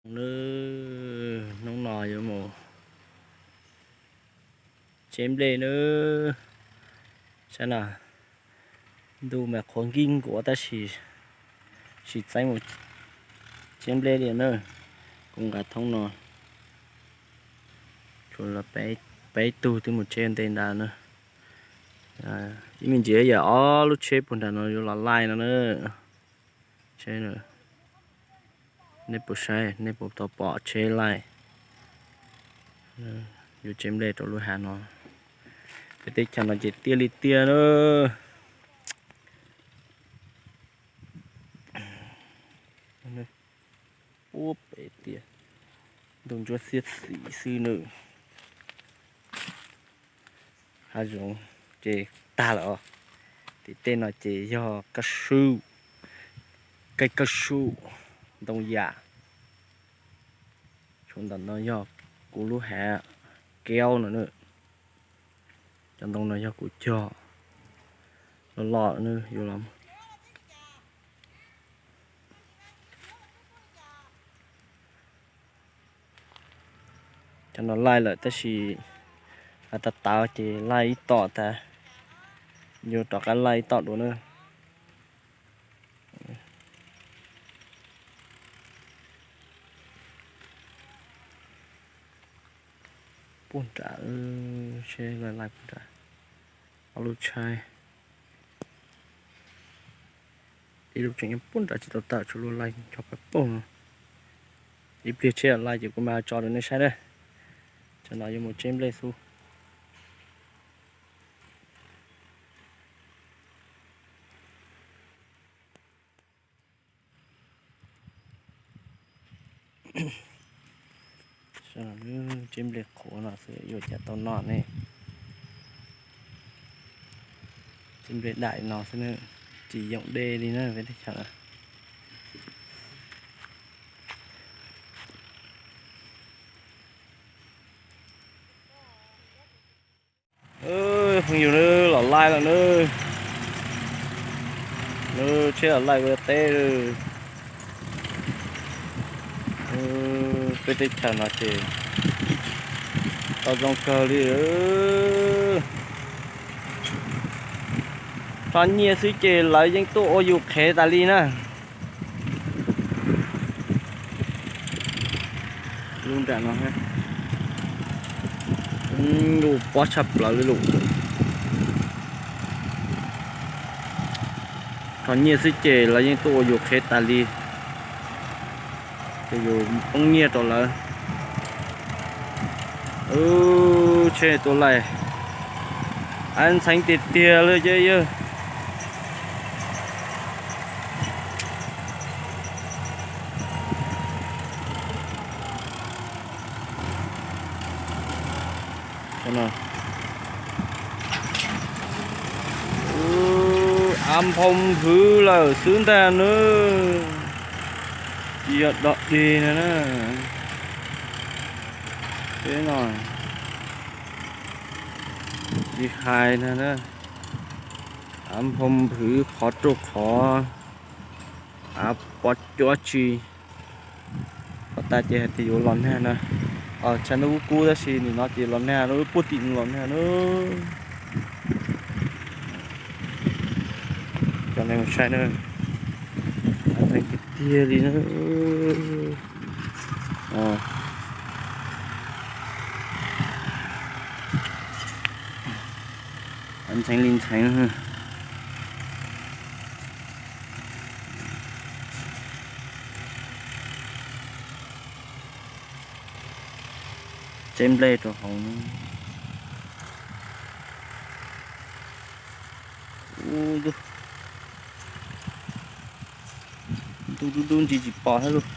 Nws, hnub no yuav mus tseb nplej nawb. Saib na, ntuj mas qhuav nkig nkuav tab sis tsis txeeb mus tseb nplej li na. Kuv nqa thoob no, tshuav peb tug twb mus tseb nte nrad na. Ib me ntsis yam ob lub tsheb puag nram no yuav los laij no na. Nej puas saib, nej puas tau pom tsheb laij? Yuav tseb nplej rau lub hav no. Peb teb chaws no ces tiaj li tiaj na. Puag pem tiaj, ntug ntsuab xiab xim xwb nawb. Hav zoov ces tag lawm os. Tim tej no ces yog kaj su, kev kaj su, ntoo yam. Tshuav ntawm no yog kuv lub hav kev no na. Cov ntoo no yog kuv cog loj loj na, yuav los. Cov no laij lawm tab sis tav tav ces laij ib tom tas, yuav rov qab laij ib tom dua na. Puag nrad, seb laij laij puag nrad. Ob lub tshaib. Ib lub tseem nyob puag nrad tsis tau tawm, tshuav lub laij cov pab poog no. Ib pliag tsheb laij ces kuv mam tso rau nej saib na. Cov no yuav mus tseb nplej xwb. Tseb nplej qhuav no xwb yuav cas tau noj ne. Tseb nplej daim no xwb, tsis yoom dej li na peb teb chaws. Phooj ywg, los laij lawm na. Nws tsheb los laij ua teb lawm. Peb teb chaws no ces tau zoo kawg li. Rho nyiaj xwb ces lawv yeej tuaj ua yus qhev tas li na. Lub nram no, lub pob tshaj plaws li lawm. Rho nyiaj xwb ces lawv yeej tuaj ua yus qhev tas li, ces yus poob nyiaj rau lawv. Tsheb tuaj laij, ab ntxheev tiag tiag li ces yawg. Av nphoo nphwv lawm xwb ntag nawb. Tsis yog dog dig na. Peb no tsis hais na. Av nphoo nphwv qhov rau qhov, av pov cuab tsi. Pov tas ces hais tias yuav los nag na. Tshav ntuj kub kub tab sis nim no ces los nag, puag tim no los nag na. Cov nej mus saib na, av ntxheev tiag tiag li na. Av ntxheev li ntxheev. Tseb nplej rau hauv. Ntug dub dub ntsis tsis pom thiab lauj.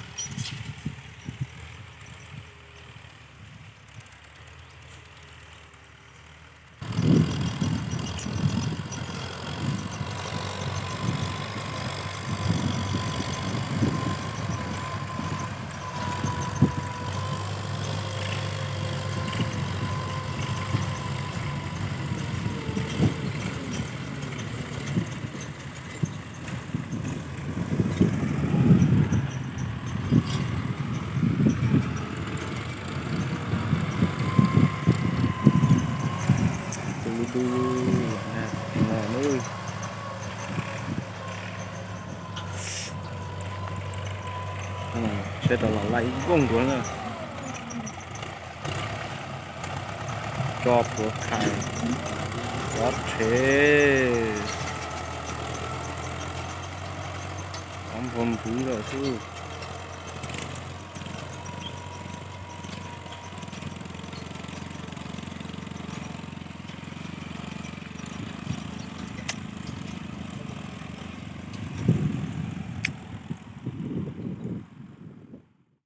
Tsheb rov los laj ib nkoog dua na. Tso plhuav khais, tov rhe, tov npog npwv lawm xwb.